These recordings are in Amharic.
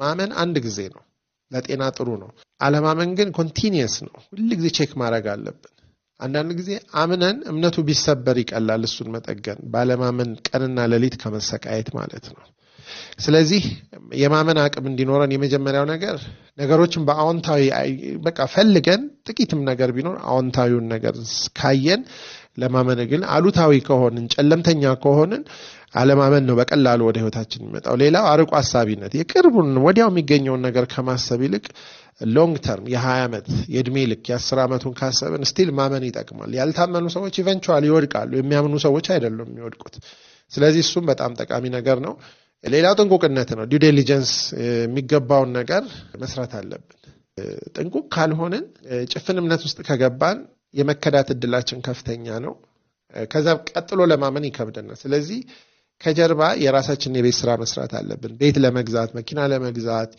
ማመን አንድ ጊዜ ነው፣ ለጤና ጥሩ ነው። አለማመን ግን continuous ነው። ሁል ጊዜ check ማድረግ አለብን። አንዳንድ ጊዜ አምነን እምነቱ ቢሰበር ይቀላል እሱን መጠገን ባለማመን ቀንና ሌሊት ከመሰቃየት ማለት ነው። ስለዚህ የማመን አቅም እንዲኖረን የመጀመሪያው ነገር ነገሮችን በአዎንታዊ በቃ ፈልገን ጥቂትም ነገር ቢኖር አዎንታዊውን ነገር ካየን ለማመን፣ ግን አሉታዊ ከሆንን፣ ጨለምተኛ ከሆንን አለማመን ነው በቀላሉ ወደ ህይወታችን የሚመጣው። ሌላው አርቆ አሳቢነት፣ የቅርቡን ወዲያው የሚገኘውን ነገር ከማሰብ ይልቅ long term የ20 ዓመት፣ የእድሜ ልክ፣ የ10 ዓመቱን ካሰብን still ማመን ይጠቅማል። ያልታመኑ ሰዎች eventually ይወድቃሉ። የሚያምኑ ሰዎች አይደሉም የሚወድቁት። ስለዚህ እሱም በጣም ጠቃሚ ነገር ነው። ሌላው ጥንቁቅነት ነው። Due diligence፣ የሚገባውን ነገር መስራት አለብን። ጥንቁቅ ካልሆንን፣ ጭፍን እምነት ውስጥ ከገባን የመከዳት እድላችን ከፍተኛ ነው። ከዛ ቀጥሎ ለማመን ይከብደናል። ስለዚህ ከጀርባ የራሳችንን የቤት ስራ መስራት አለብን። ቤት ለመግዛት፣ መኪና ለመግዛት፣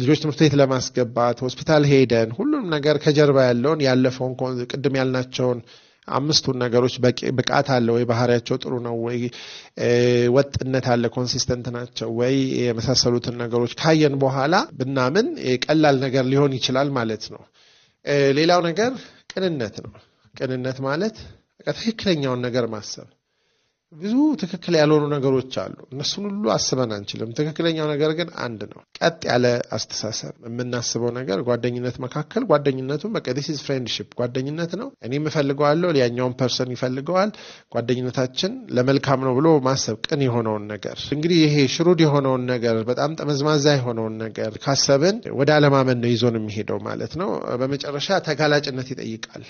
ልጆች ትምህርት ቤት ለማስገባት፣ ሆስፒታል ሄደን ሁሉንም ነገር ከጀርባ ያለውን ያለፈውን ቅድም ያልናቸውን አምስቱን ነገሮች፣ ብቃት አለ ወይ፣ ባህሪያቸው ጥሩ ነው ወይ፣ ወጥነት አለ፣ consistent ናቸው ወይ፣ የመሳሰሉትን ነገሮች ካየን በኋላ ብናምን ቀላል ነገር ሊሆን ይችላል ማለት ነው። ሌላው ነገር ቅንነት ነው። ቅንነት ማለት ትክክለኛውን ነገር ማሰብ። ብዙ ትክክል ያልሆኑ ነገሮች አሉ። እነሱን ሁሉ አስበን አንችልም። ትክክለኛው ነገር ግን አንድ ነው። ቀጥ ያለ አስተሳሰብ፣ የምናስበው ነገር ጓደኝነት መካከል ጓደኝነቱን በቃ this is friendship፣ ጓደኝነት ነው። እኔም እፈልገዋለሁ፣ ያኛውን person ይፈልገዋል። ጓደኝነታችን ለመልካም ነው ብሎ ማሰብ፣ ቅን የሆነውን ነገር። እንግዲህ ይሄ shrewd የሆነውን ነገር፣ በጣም ጠመዝማዛ የሆነውን ነገር ካሰብን ወደ አለማመን ነው ይዞን የሚሄደው ማለት ነው። በመጨረሻ ተጋላጭነት ይጠይቃል።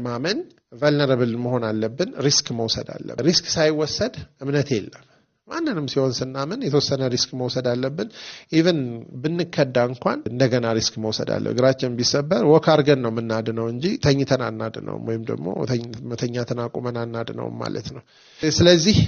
ማመን vulnerable መሆን አለብን። Risk መውሰድ አለብን። Risk ሳይወሰድ እምነት የለም። ማንንም ሲሆን ስናምን የተወሰነ risk መውሰድ አለብን። Even ብንከዳ እንኳን እንደገና risk መውሰድ አለ። እግራችን ቢሰበር walk አድርገን ነው የምናድነው እንጂ ተኝተን አናድነውም፣ ወይም ደግሞ መተኛትን አቁመን አናድነውም ማለት ነው። ስለዚህ